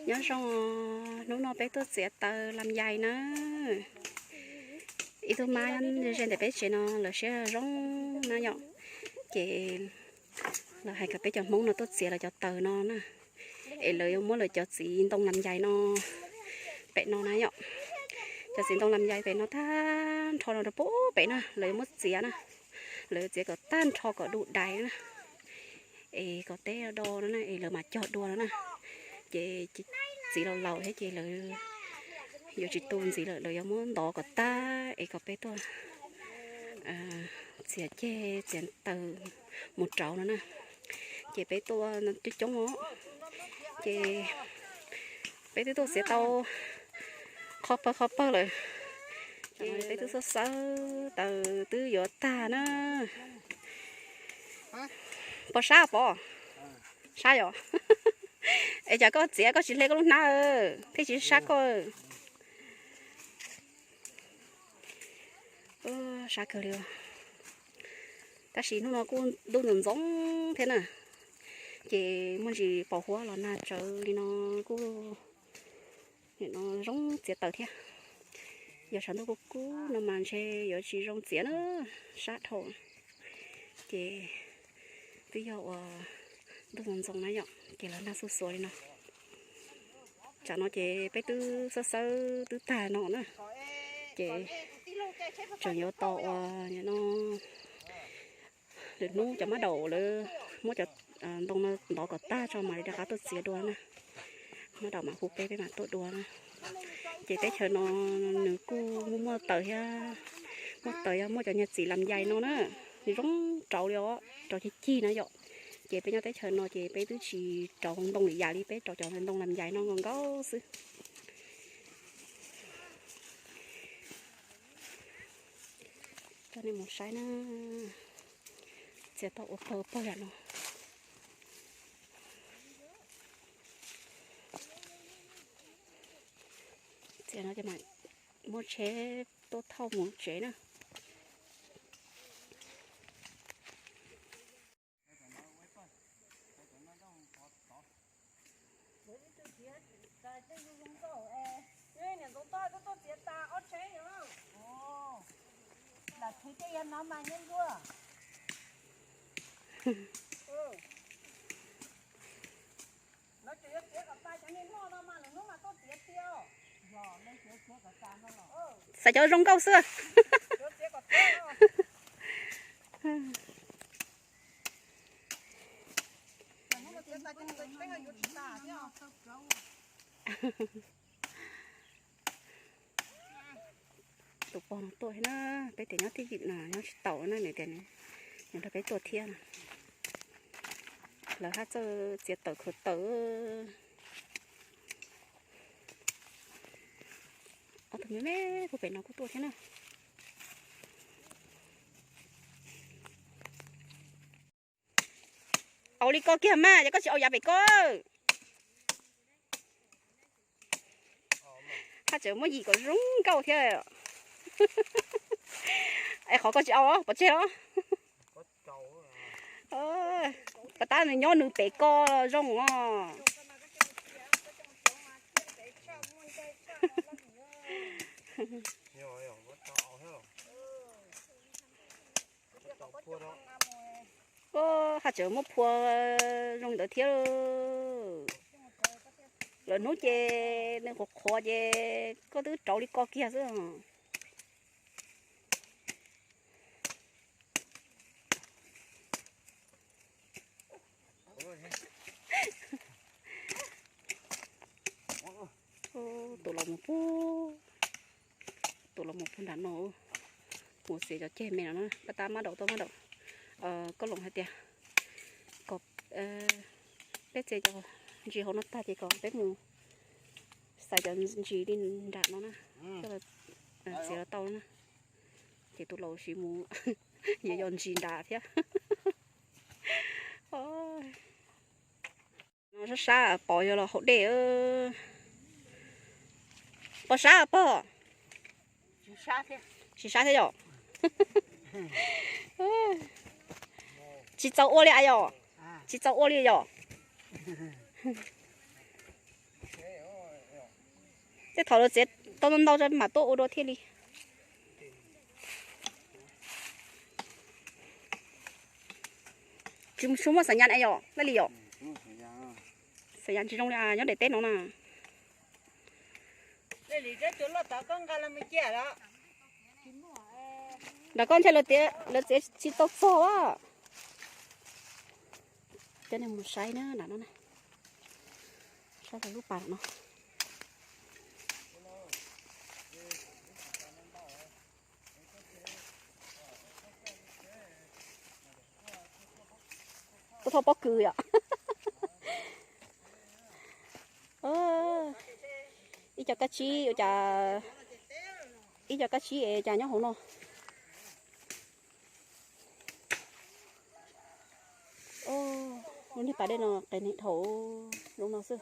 Nyob zoo, hnub no peb tuaj txiav taws lam yais na. Ib tug mab ze ntawm peb tsev no lawv siab zoo na yom. Ces lawv hais kom peb cov Hmoob no tuaj txiav lawv cov taws no na, es lawv yuav muab lawv cov txiv ntoo lam yais no pem no na yom. Cov txiv ntoo lam yais pem no tag nrho no rau pem na, lawv yuav muab txiav na. Lawv yuav txiav kom tag nrho kom du dais na, es kom teb do no na, es lawv mam cog dua no na. Ces txiv laus laus thiab ces lawv yuav tsis tu ntxiv lawm, lawv yuav muab ntov kom tag es kom peb tuaj txiav ceg txiav taws mus rauv no na. Ces peb tuaj coob coob os, ces peb twb tuaj txiav tau qhov pawg qhov pawg lawm. Ces peb twb xawb xawb taws twb yuav tag na. Pov sab pov, sab yom. Es cas koj txiav koj tsis hle koj lub hnab thiaj tsis sab koj. Sab kawg li. Tab sis hnub no kuj ntuj ntxoov ntxoo thiab na, ces muaj ntsis pos huab los nag tsawv li no kuj nim no zoo txiav taws thiab. Yog tshav ntuj kub kub no mas ntshe yuav tsis zoo txiav na, sab dhau. Ces twb yog uas ntuj ntxoov ntxoo na yom, ces los nag xuj xuav li no. Tsam no ces peb twb xawb xawb twb tag no na, ces tseem yuav tos uas no lwm hnub cov mab daum lawv muab cov ntoo no ntov kom tag tso mam li rov qab tuaj txiav dua na. Mab daum mam hu peb, peb mam tuaj dua na. Ces teb chaws no nws kuj muaj muaj taws thiab, muaj taws yog muaj cov niag txiv lam yais no na, nws zoo rauv li os, rauv cig cig na yom. Ces peb nyob teb chaws no ces peb twb tsis rauv ntoo lwm yam li, peb rauv cov ntoo lam yais no nkaus nkaus xwb. Coj nej mus saib na, txiav tau ua pawg pawg yam no. Txiav no ces mam muab tsheb tuaj thauj mus tsev na. Xav cov zoo nkauj xwb. Tus pog no tuaj thiab na, peb tias nyob twj ywm no nyob tsis tau na, nws tias nws nrog peb tuaj thiab. Lawv haj txawj txiav taws khaws taws. Ob tug me me puag pem no kuj tuaj thiab na. Au li ko kiag mas, yog koj tsis au yav pem ko. Haj tseem muab yim kom zoo nkauj thiab. Es qhov koj tsis au pov tseg os. Pas tab nws nyob nws pem ko zoo os. Haj tseem muab phua zoo ntawd thiab. Lawm hnub ces nws qhuav qhuav ces koj twb rauv li ko kiag xwb. Tus los mus pug, tus los mus pug nram no, mus txiav cov ceg me no na. Pab tab mab daum tuaj, mab daum, koj loos hais tias kom peb txiav cov ntsis hauv no tag ces kom peb mus xaiv cov ntsis li nram no na, coj txiav los tau na. Ces tus laus sis mus yuav yos ntsis nram thiab. No sab sab pom yog los haus dej. Pom sab pog? Tsis sab thiab yom? Tsis txaus ua li a yom? Tsis txaus ua li yom? Tej thaum lawv txiav tau ntau ntau mam tuaj ua dua thiaj li. Tsis muaj xav nyas yom, laj li yom. Xav nyas tsis zoo li nyob daim teb no na. Nram koj ntshe lawv txiav tsis tau txog a. Cov nej mus saib na, nram no, saib lub pas no. Tuaj thauj pob kws yom. Ib co kab tsib, ib co kab tsib es cas nyob hauv no. Lub niag pas dej no qes neeg dhau zoo no xwb.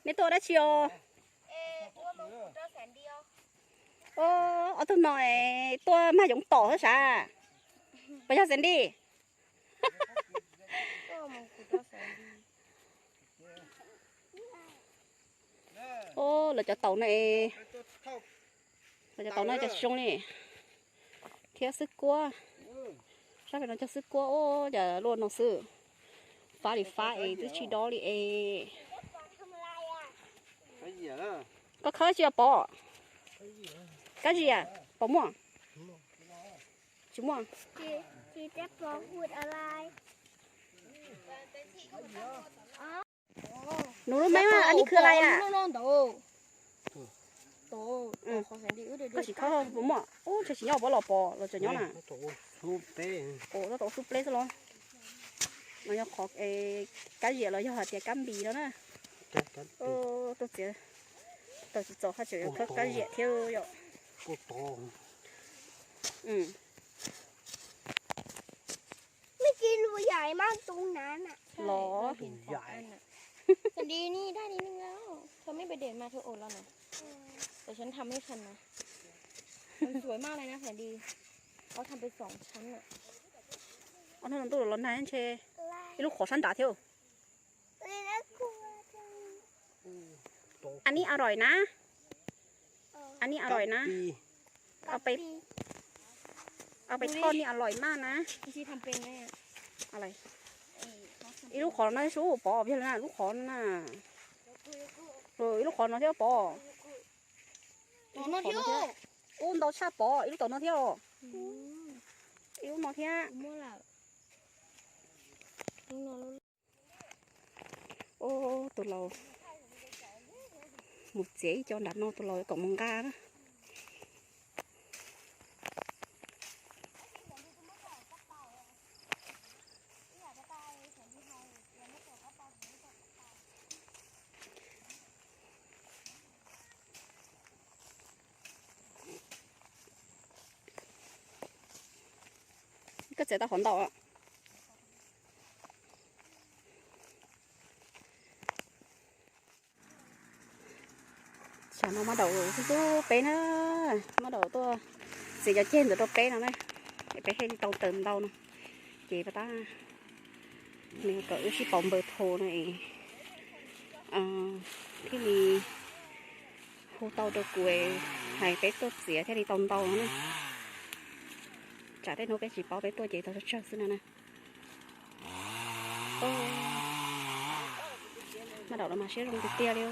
Nej tuaj dab tsi os? Ob tug no tuaj mag yoov tom xwb sav. Puas yog Sandy? Lawv cov taum no, lawv cov taum no cas tsis zoo li. Thiab xwb kuab, sab pem no cog xwb kuab ub, cas luaj no xwb. Fab li fab es twb tsis dob li es. Koj khawb tsis os Pov? Kab zias Pov muaj? Tsis muaj. Nws lub meej mas, a, nis khwv lais a. Koj sim khawb puas muaj? Ub, ntshe tsis nyob Pov los Pov los tseem nyob na. Tab tom ua xub pleb xwb los? No yog qhov kab ziam los yog hais tias kab npis no na. Tuaj txiav taum tsis txaus haj tseem yuav khawb kab ziam thiab yom. Los, Th- เธอไม่ไปเดทมาเธออดแล้วเหรอ แต่ฉันทำให้ฉันนะ มันสวยมากเลยนะแสนดี เขาทำเป็นสองชั้นอ่ะ Ob hnub no ntuj los nag ntshe ib lub qhov sab nrad thiab. An ni a roim na. An ni a roim na. Ao peb, ao peb thoj ni a roim maj na. Ib lub qhov no sub Pov, yog li na lub qhov no na. Ib lub qhov no thiab Pov. Ub, ntau tshaj Pov, ib lub tom no thiab os. Ib lub no thiab. Ub, tus laus mus txiav ib co nram no, tus laus kom mus nqa na. Koj txiav tau qhov ntau. Tsam no mab daum xub xub peb na, mab daum tuaj txiav cov ceg ntawd rau peb no na, es peb thiaj li tau taws ntau no. Ces pas tab, nws kom wb sib pauv npawg Thu no es thiaj li hu tau rau kuv hais peb tuaj txiav thiaj li tau ntau no na. Tsam tej hnub peb tsis paub peb tuaj ces tau tsawg tsawg xwb no na. Mab daum los mas siab zoo tiag tiag li.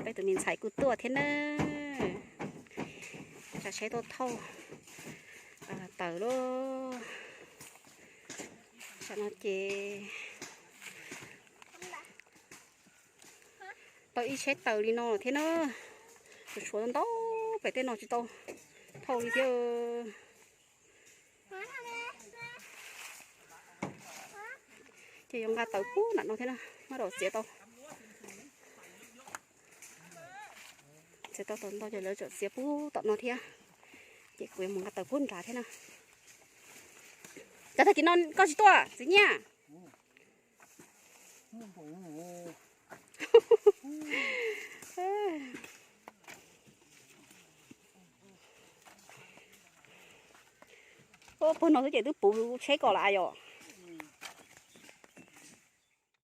Peb tus me ntxhais kuj tuaj thiab na. Tsam saib tuaj thauj taws lauj. Tsam no ces tau ib tsheb taws li no thiab na. Tshuav ntau pem tej no tsis tau thauj li thiab. Ces yuav nqa taws puag nram no thiab na, maj rau txiav tau. Txiav tau tau ntau ces lawv txawm txiav puag tom no thiab. Ces kuv yuav mus nqa taws puag nrad thiab na. Cov tag kis no koj tsis tuaj Txiv Nyiaj? Puag no xwb ces twb puv tsheb ko lawm yom.